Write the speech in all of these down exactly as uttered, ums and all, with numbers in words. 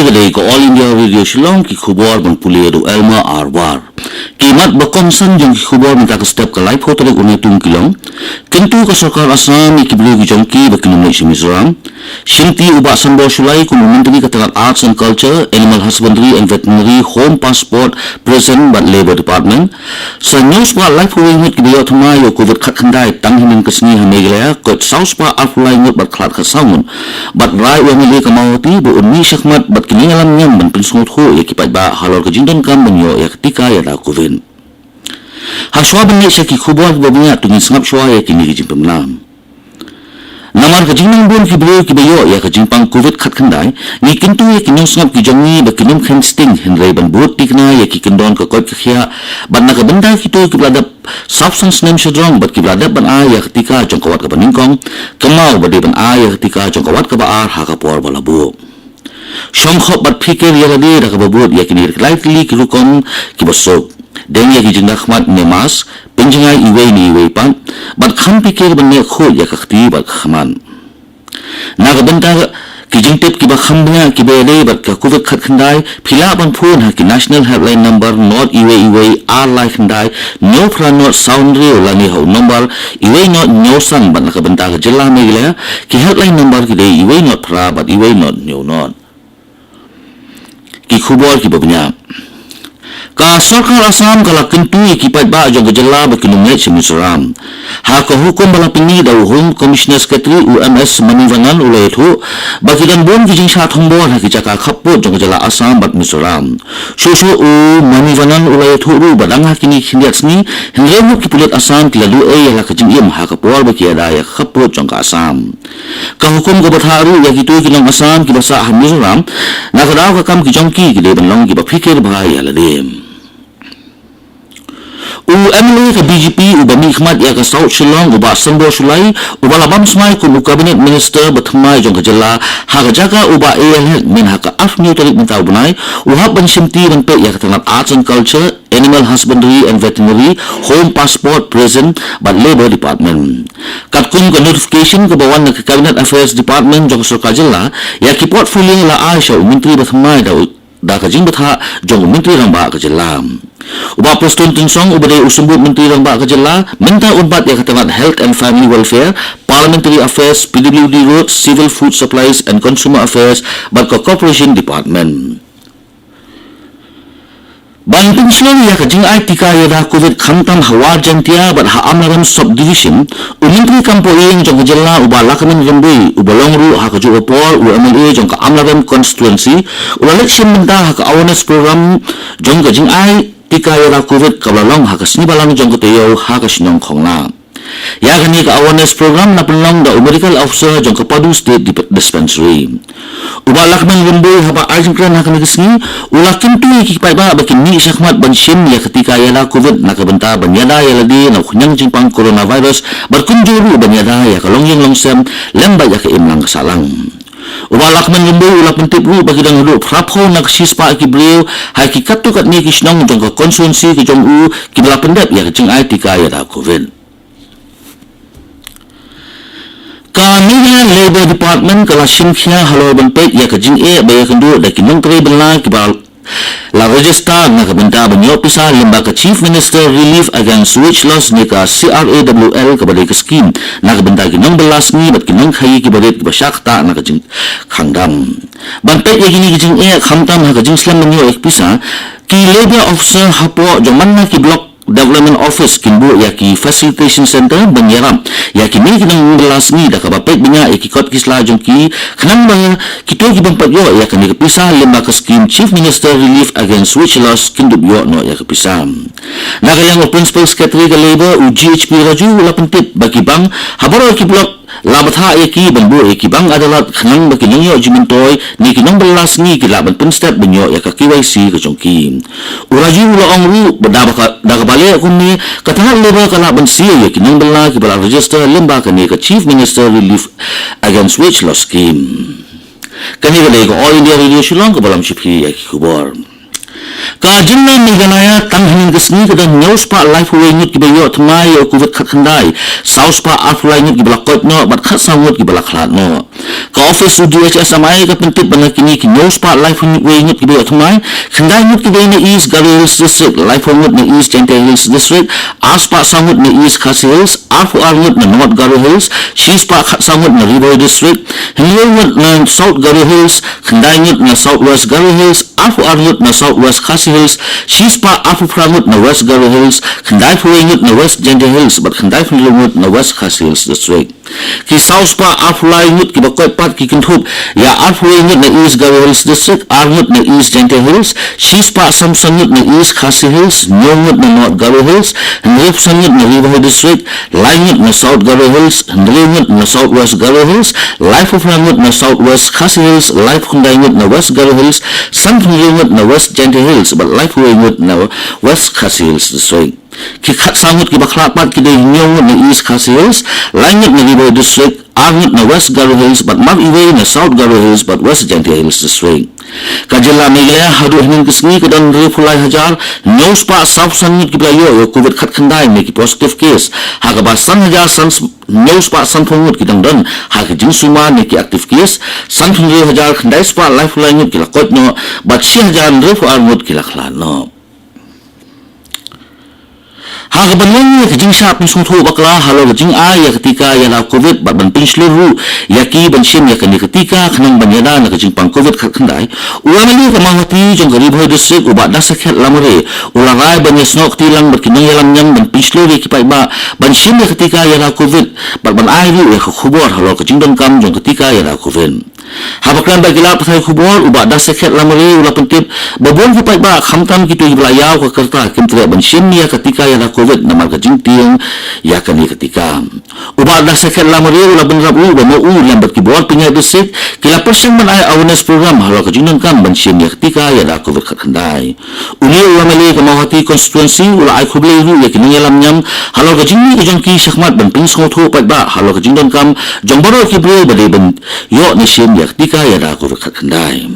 Ka dei ka All India Radio Shillong, ki khubor ban pule da u Elma Arwar. Ki mat ba kongsan jong ki khubor mynta ka step ka laiphew tarik u Naitung ki long. Kyntu ka sorkar Assam ïa ki briew ki jong ki ba kin ym leit sha Mizoram. Shim ti u Bah Sanbor Shullai kum u Myntri ka tnat Arts and Culture, Animal Husbandry and Veterinary, Home Passport, Prison bad Labour Department. Sa hynñiew spah laiphew wei ngut kiba ïoh thymmai ïa u Covid khatkhyndai tang hynnin ka sngi ha Meghalaya, koit saw spah arphew lai ngut bad khlad khatsaw ngut. Bad rai u MLA ka Mawhati ba un mih shakhmat bad kin ïalam niam ban pynsngewthuh ïa ki paidbah halor ka jingdonkam ban ïoh ïa ka tika ïada Covid. Hashwa ban leit sha ki khubor kiba bniah, to ngin sngap shwa ïa kine ki jingpynbna. Namar ka jingnang bun ki briew kiba ïoh ïa ka jingpang Covid khatkhyndai, ngi kyntu ïa ki nongsngap ki jong ngi ba kin ym kheiñ sting hynrei ban bud tikna ïa ki kyndon ka koit ka khiah, bad na ka bynta kito kiba la dep sawphew san snem shajrong bad kiba la dep ban ai ïa ka tika jong ka wat kaba nyngkong, kynmaw ba dei ban ai ïa ka tika jong ka wat kaba ar ha ka por ba la buh. Shongkhop bad phikir ïa lade da kaba bud ïa kine ki lai tylli ki rukom kiba suk. Deng ïa ki jingdakhmat ne mask, pynjngai iwei na iwei pat, bad kham phikir ban leh khuid ïa ka kti bad ka khmat. Na ka bynta ki jingtip kiba kham bniah kiba ïadei bad ka Covid khatkhyndai, phi lah ban phone ha ki National Helpline Number not iwei iwei ar lai khyndai hynñiew phra not saw hynriew lane ha u number iwei not hynñiew san, bad na ka bynta ka jylla Meghalaya, ki helpline number ki dei iwei not phra bad iwei not hynñiew not. Ki khubor kiba bniah. Ka sorkar Assam ka la kyntu ïa ki paidbah jong ka jylla ba kin ym leit sha Mizoram. Ha ka hukum ba la pynmih da u Home Commissioner Secretary, u M S Manivannan, u la ïathuh ba ki don bun ki jingshah thombor ha ki jaka khappud jong ka jylla Assam bad Mizoram. Shuh shuh u Manivannan u la ïathuh ruh ba dang ha kine ki khyndiat sngi, hynriew ngut ki pulit Assam ki la duh ei ïa la ka jingim ha ka por ba ki ïada ïa ka khappud jong ka Assam. Ka hukum ka bthah ruh ïa kito ki nong Assam kiba sah ha Mizoram na ka daw ka kam ki jong ki, ki dei ban long kiba phikir bha ïa lade. U MLA ka BJP uba mihkhmat ïa ka South Shillong, u Bah Sanbor Shullai, uba la bam smai kum u Cabinet Minister ba thymmai jong ka jylla ha ka jaka u Bah A L Hek, mynha ka arphew tarik mynta u bnai, u hap ban shim ti ban peit ïa ka tnat Arts and Culture, Animal Husbandry and Veterinary, Home Passport, Prison bad Labour Department. Katkum ka notification kaba wan na ka Cabinet Affairs Department jong ka sorkar jylla, ïa ki portfolio la ai sha u Myntri ba thymmai da u, da ka jingbthah jong u Myntri Rangbah ka jylla. U Bah Prestone Tynsong uba dei u Symbud Myntri Rangbah ka jylla, mynta un bat ïa ka tnat Health and Family Welfare, Parliamentary Affairs, PWD Road, Civil, Food Supplies and Consumer Affairs bad ka Corporation Department. Ban pynshlur ïa ka jingai tika ïada Covid khamtam ha Ward Jaintia bad ha Amlarem Sub-Division, u Myntri Kam Pohïing jong ka jylla, u Bah Lahkmen Rymbui, uba long ruh ha kajuh ka por u MLA jong ka Amlarem Constituency, u la leit shim bynta ha ka awareness program jong ka jingai tika ïada Covid kaba la long ha ka sngi Balang jong ka taïew ha ka shnong Khongla. Ïa kane ka awareness program la pynlong da u Medical Officer jong ka Padu State Dip-, Dispensary. U Bah Lahkmen Rymbui haba ai jingkren ha kane ka sngi, u la kyntu ïa ki paidbah ba kin mih shakhmat ban shim ïa ka tika ïada Covid na ka bynta ban ïada ïa lade na u khñiang jingpang coronavirus, bad kumjuh ruh ban ïada ïa ka longïing longsem lem bad ïa ka imlang ka sahlang. U Bah Lahkmen Rymbui u la pyntip ruh ba ki dang haduh phraphew na ka shispah ki briew ha ki katto katne ki shnong jong ka constituency ka jong u kiba la pyndep ïa ka jingai tika ïada Covid. Ka Meghalaya Labour Department ka la shim khia halor ban peit ïa ka jingeh ba ïakynduh da ki nongtrei bylla kiba la register na ka bynta ban ïoh pisa lyngba ka Chief Minister Relief Against Wage Loss ne ka C R A W L, kaba dei ka skim na ka bynta ki nongbylla sngi bad ki nongkhaii kiba rit kiba shah ktah na ka jingkhang dam. Ban peit ïa kine ki jingeh khamtam ha ka jingslem ban ïoh ïa ka pisa, ki Labour Officer hapoh jong man la ki Block Development Office kin buh ïa ki Facilitation Centre ban ïarap ïa kine ki nongbylla sngi da kaba peit bniah ïa ki kot ki sla jong ki, khnang ba kito ki bym pat ïoh ïa kane ka pisa lyngba ka skim Chief Minister Relief Against Wage Loss kin dup ïoh noh ïa ka pisa. Na ka liang u Principal Secretary ka Labour, u G H P Raju, u la pyntip ba ki bank ha baroh ki block la bthah ïa ki ban buh ïa ki bank adalat khnang ba ki nongïoh jingmyntoi ne ki nongbylla sngi ki lah ban pynstep ban ïoh ïa ka K Y C ka jong ki. U Raju u la ong ruh ba da ba ka, da kaba leh kumne, ka tnat Labour ka lah ban siew ïa ki nongbylla kiba la register lyngba kane ka Chief Minister Relief Against Wage Loss Scheme. Kane ka dei ka All India Radio Shillong kaba lam sha phi ïa ki khubor. Ka jylla Meghalaya tang hynnin ka sngi ka don hynñiew spah laiphew wei ngut kiba ïoh thymmai ïa u Covid khatkhyndai, saw spah arphew lai ngut kiba la koit noh bad khatsaw ngut kiba la khlad noh. Ka office u D H S M I ka pyntip ba na kine ki hynñiew spah laiphew wei ngut kiba ïoh thymmai, khyndai ngut ki dei na East Garo Hills District, laiphew ngut na East Jaintia Hills District, ar spah saw ngut na East Khasi Hills, arphew ar ngut na North Garo Hills, shi spah khatsaw ngut na Ri Bhoi District, hynriew ngut na South Garo Hills, khyndai ngut na South West Garo Hills, arphew ar ngut na South West Khasi Hills, shi spah arphew phra ngut na West Garo Hills, khyndai phew wei ngut na West Jaintia Hills bad khyndai phew hynriew ngut na West Khasi Hills District. Ki saw spah arphew lai ngut kiba koit pat ki kynthup ïa arphew wei ngut na East Garo Hills District, ar ngut na East Jaintia Hills, shi spah san phew san ngut na East Khasi Hills, hynñiew ngut na North Garo Hills, hynriew phew san ngut na Ri Bhoi District, lai ngut na South Garo Hills, hynriew ngut na South West Garo Hills, laiphew phra ngut na South West Khasi Hills, laiphew khyndai ngut na West Garo Hills, san phew hynriew ngut na West Jaintia Hills bad laiphew wei ngut na West Khasi Hills District. Ki khatsaw ngut kiba khlad pat ki dei hynñiew ngut na East Khasi Hills, lai ngut na Ri Bhoi District, ar ngut na West Garo Hills bad mar iwei na South Garo Hills bad West Jaintia Hills District. Ka jylla Meghalaya haduh hynnin ka sngi ka don hynriewphew lai hajar hynñiew spah saw phew san ngut kiba la ïoh ïa u Covid khatkhyndai ne ki positive case, ha kaba san hajar san hynñiew spah sanphew ngut ki dang don ha ka jingsumar ne ki active case, san phew hynriew hajar khyndai spah laiphew lai ngut ki la koit noh bad shi hajar hynriewphew ar ngut ki la khlad noh. Ha kaba nyngkong ïa ka jingshah pynsngewthuh bakla halor ka jingai ïa ka tika ïada Covid bad ban pynshlur ruh ïa ki ban shim ïa kane ka tika khnang ban ïada na ka jingpang Covid khatkhyndai, u M L A ka Mawhati jong ka Ri Bhoi District, u Bah Dasakhiat Lamare, u la rai ban ïasnoh kti lang bad ki nongïalam niam ban pynshlur ïa ki paidbah ban shim ïa ka tika ïada Covid bad ban ai ruh ïa ka khubor halor ka jingdonkam jong ka tika ïada Covid. Haba kren bad ki lad pathai khubor, u Bah Dasakhiat Lamare u la pyntip ba bun ki paidbah khamtam kito kiba la ïaw ka rta kim treh ban shim ïa ka tika ïada Covid namar ka jingtieng ïa kane ka tika. U Bah Dasakhiat Lamare u la bynrap ruh ba ma u lem bad ki bor pynïaid district ki la pyrshang ban ai awareness program halor ka jingdonkam ban shim ïa ka tika ïada Covid khatkhyndai. Une u M L A ka Mawhati constituency u la ai khublei ruh ïa ki nongïalam niam halor ka jingmih ka jong ki shakhmat ban pynsngewthuh paidbah halor ka jingdonkam jong baroh ki briew ba dei ban ïoh ne shim ïa ka tika ïada Covid khatkhyndai.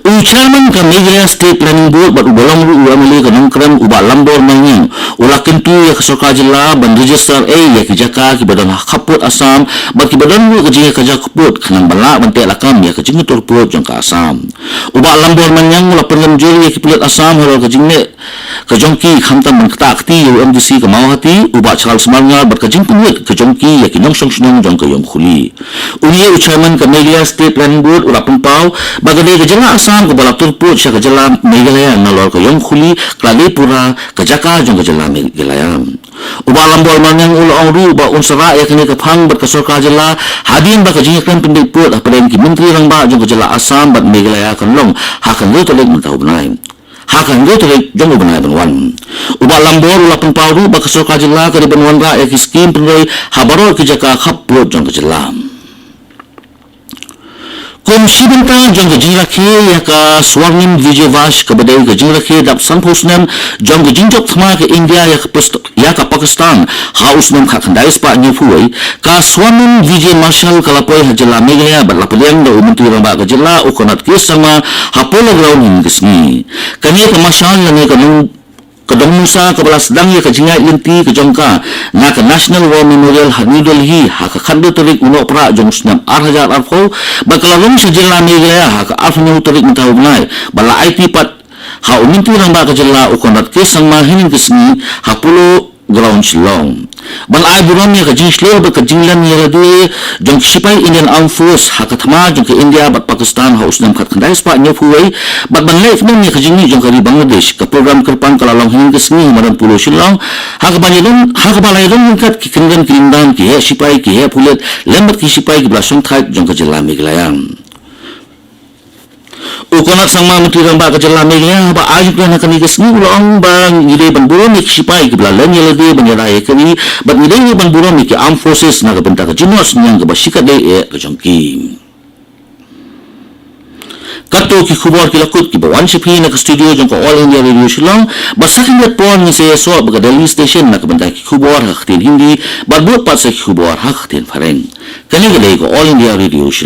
U chairman ka Meghalaya State Planning Board bad uba long ruh u M L A ka Nongkrem, u Bah Lambor Manyang, u la kyntu ïa ka sorkar jylla ban register ei ïa ki jaka kiba don ha khappud Assam bad kiba don ruh ka jingïakajia khappud khnang ban lah ban teh lakam ïa ka jingïatur pud jong ka Assam. U Bah Lambor Manyang u la pynrem jur ïa ki pulit Assam halor ka jingleh ka jong ki khamtam ban ktah kti ïa u M D C ka Mawhati, u Bah Charles Marngar, bad ka jingpynwit ka jong ki ïa ki nongshong shnong jong ka Ïew Khuli. Une u chairman ka Meghalaya State Planning Board u la pynpaw ba ka dei ka jylla Assam kaba la tur pud sha ka jylla Meghalaya nalor ka Ïew Khuli ka la dei pura ka jaka jong ka jylla Meghalaya. U Bah Lambor Manyang u la ong ruh ba un sa rah ïa kane ka phang bad ka sorkar jylla hadien ba ka jingïakren pynbeit pud hapdeng ki myntri rangbah jong ka jylla Assam bad Meghalaya kan long ha ka hynriew tarik mynta u bnai. Ha ka hynriew tarik jong u bnai ban wan. U Bah Lambor u la pynpaw ruh ba ka sorkar jylla ka dei ban wanrah ïa ki skim pynroi ha baroh ki jaka khappud jong ka jylla. Kum shi bynta jong ka jingrakhe ïa ka Swarnim Vijay Vash kaba dei ka jingrakhe dap sanphew snem jong ka jingjop thma ka India ïa ka past- ïa ka Pakistan ha u snem khatkhyndai spah hynñiewphew wei, ka Swarnim Vijay Marshal ka la poi ha jylla Meghalaya bad la pdiang da u Myntri Rangbah ka jylla u Conrad K Sangma ha Polo Ground hynne ka sngi. Kane ka Marshal lane ka nong- ka dongmusa kaba la sdang ïa ka jingïaid lynti ka jong ka na ka National War Memorial ha New Delhi ha ka khathynriew tarik u Nohprah jong u snem ar hajar arphew bad ka la rung sha jylla Meghalaya ha ka arphew hynñiew tarik mynta u bnai bad la aiti pat ha u Myntri Rangbah ka jylla u Conrad K Sangma hynne ka sngi ha Polo Ground Shillong. Ban ai burom ïa ka jingshlur bad ka jinglen ïalade jong ki shipai Indian Armed Force ha ka thma jong ka India bad Pakistan ha u snem khatkhyndai spah hynñiewphew wei bad ban leh kmen ïa ka jingmih jong ka ri Bangladesh, ka program kyrpang ka la long hynne ka sngi ha madan Polo Shillong ha kaba ïadon ha kaba la ïadon ryngkat ki kynrem ki lyngdam, ki heh shipai, ki heh pulit lem bad ki shipai kiba la shongthait jong ka jylla Meghalaya. U Conrad Sangma, Myntri Rangbah ka jylla Meghalaya, haba ai jingkren ha kane ka sngi u la ong ba ngi dei ban burom ïa ki shipai kiba la len ïalade ban ïada ïa ka ri bad ngi dei ruh ban burom ïa ki Armed Forces na ka bynta ka jingnoh synñiang kaba shikatdei eh ka jong ki. Katto ki khubor ki la kut kiba wan sha phi na ka studio jong ka All India Radio Shillong, bad sa khyndiat por ngin sa ïasoh bad ka Delhi Station na ka bynta ki khubor ha ka ktien Hindi bad bud pat sa ki khubor ha ka ktien Phareng. Kane ka dei ka All India Radio Shillong.